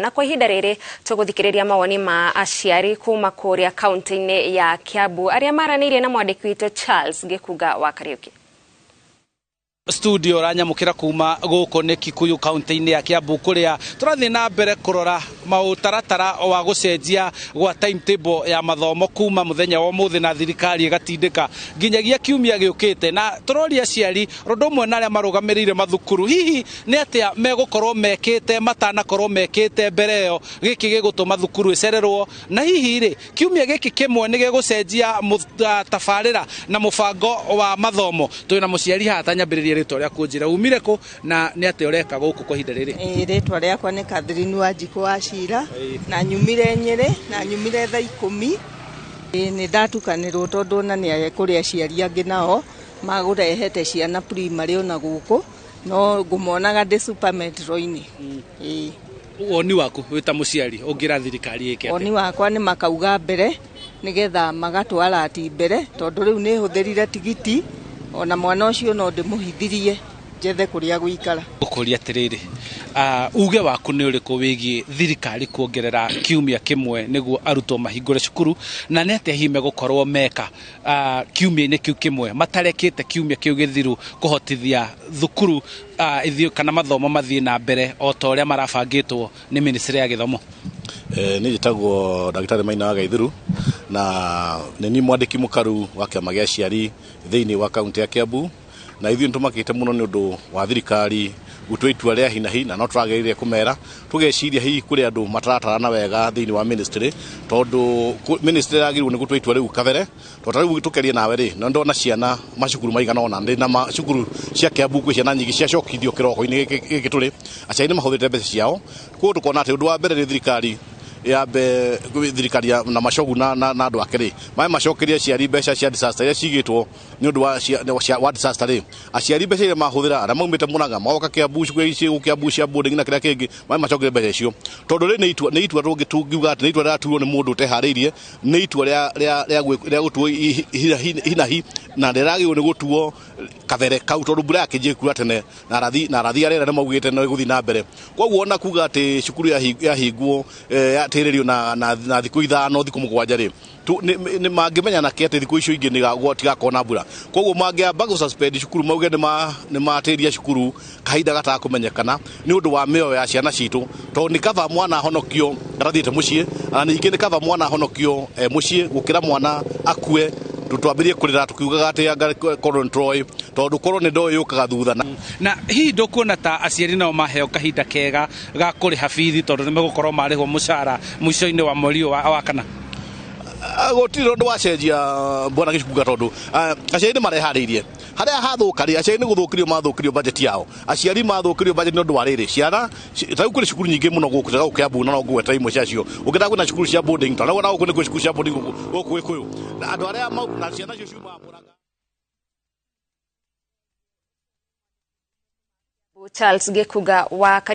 Na kwa ihinda rĩrĩ tũgũthikĩrĩria mawoni ma aciari kuma kũrĩa kaunti-inĩ ya Kiambu arĩa maranĩirie na mwandĩki witũ Charles Gĩkunga wa Kariuki. Studio ranyamukira kuma guku ni Kikuyu kaunti-inĩ ya Kiambu kuria turathie na mbere kurora mautaratara wa gucenjia gwa timetable ya mathomo kuma muthenya wa umuthi na thirikari igatindika nginyagia kiumia giukite, na turoria aciari undu umwe na aria marugamiriire mathukuru hihi ni atia megukorwo mekite matanakorwo mekite mbere iyo giki gigutuma thukuru icererwo, na hihi ri kiumia giki kimwe ni gigucenjia tabarira na mubango wa mathomo. Twina muciari haha tanyambiririe ritwa rĩaku njĩra umire kũ na nĩ atĩa ũreka gũkũ kwa ihinda rĩrĩ? Rĩtwa rĩakwa nĩ Catherine Wanjikũ wa Cira na nyumire Nyĩrĩ na nyumire thaa 10. Nĩ ndatukanĩrwo tondũ ona nĩ kũrĩ aciari angĩ nao magũrehete ciana primary ona gũkũ no ngũmonaga ndĩ super metro-inĩ. Woni waku wĩ ta mũciari ũngĩra thirikari ĩke atĩa? Woni wakwa nĩ makauga mbere nĩgetha magatwara ati mbere tondũ rĩu nĩ hũthĩrire tigiti ona mwana ũcio no ndĩmũhithirie njethe kũrĩa gũikara. Ũkũria atĩrĩrĩ, uge waku nĩ ũrĩkũ wĩgiĩ thirikari kuongerera kiumia kĩmwe nĩguo arutwo mahingũre cukuru, na nĩ atĩa hihi megũkorwo meka kiumia-inĩ kĩu kĩmwe matarekĩte kiumia kĩu gĩthiru kũhotithia thukuru ithiĩ kana mathomo mathiĩ na mbere o ta ũrĩa marabangĩtwo nĩ ministry ya gĩthomo? Niĩ njĩtagwo Ndagĩtarĩ Maina wa Gaithuru na nĩ niĩ mwandĩki mũkaru wa kĩama gĩa aciari thĩinĩ wa kaunti ya Kiambu, na ithuĩ nĩtũmakĩte mũno nĩ ũndũ wa thirikari gũtua itua rĩa hinahi, na no tũragereire kũmera tũgeciria hihi kũrĩ andũ mataratarana wega thĩinĩ wa ministry, tondũ ministry yagĩrĩirwo nĩ gũtua itua rĩu kabere, tondũ ta rĩu tũkĩaria nawe rĩ, no ndona ciana macukuru maigana ũna, ndĩ na macukuru cia Kiambu kwĩ ciana nyingĩ ciacokithio kĩroko-inĩ gĩkĩ tũrĩ, aciari nĩ mahũthĩrĩte mbeca ciao. Koguo tũkona atĩ ũndũ wa mbere nĩ thirikari yambe thirikari na macogu na andũ ake rĩ, mae macokerie aciari mbeca cia disaster iria cigĩtwo nĩ ũndũ wa disaster rĩ, aciari mbeca iria mahũthĩra arĩa maumĩte Mũrang'a magoka Kiambu, cukuru ici gũkũ Kiambu cia boarding na kĩrĩa kĩngĩ, mae macokerie mbeca icio, tondũ rĩ nĩ itua tũngiuga atĩ nĩ itua rĩratuo nĩ mũndũ ũteharĩirie, nĩ itua rĩa gũtuo hinahi na rĩragĩrĩirwo nĩ gũtuo kabere kau, tondũ mbura yakĩnjia kuura tene na arathi arĩa nĩ maugĩte no ĩgũthiĩ na mbere. Koguo ona kuga atĩ cukuru yahingwo yatĩrĩrio na thikũ 5 thikũ 7 rĩ, nĩ mangĩmenya nake atĩ thikũ icio ingĩ nĩ tigakorwo na mbura. Koguo mangĩamba gũ suspend cukuru mauge nĩ matĩria cukuru kahinda gatakũmenyekana nĩ ũndũ wa mĩoyo ya ciana citũ, tondũ nĩ kaba mwana ahonokio atathiĩte mũciĩ, na ningĩ nĩ kaba mwana ahonokio mũciĩ gũkĩra mwana akue twambĩrĩrie kũrĩra tũkiugaga atĩ anga korwo nĩ tũroĩ, tondũ korwo nĩ ndoĩ yũkaga thutha. Na hihi ndũkuona ta aciari nao maheo kahinda kega ga kũrĩha bithi tondũ nĩ megũkorwo marĩhwo mũcara mũico-inĩ wa mweri ũyũ wa kana? Gũtirĩ ũndũ wacenjia bwana Gĩcunga, tondũ aciari nĩ mareharĩirie harĩa hathũka rĩ, aciari nĩ gũthũkĩrio mathũkĩrio budget yao, aciari mathũkĩrio budget nĩ ũndũ wa rĩrĩ ciana ta rĩu kwĩ cukuru nyingĩ mũno gũkũ ta gũkũ Kiambu, na no ngũgweta imwe ciacio, ũngĩenda kwĩna cukuru cia boarding ta rĩu ona gũkũ nĩ kwĩ cukuru cia boarding gũkũ Gĩkũyũ, na andũ arĩa na ciana icio ciumaga Mũrang'a. Charles Gĩkunga wa Kariuki.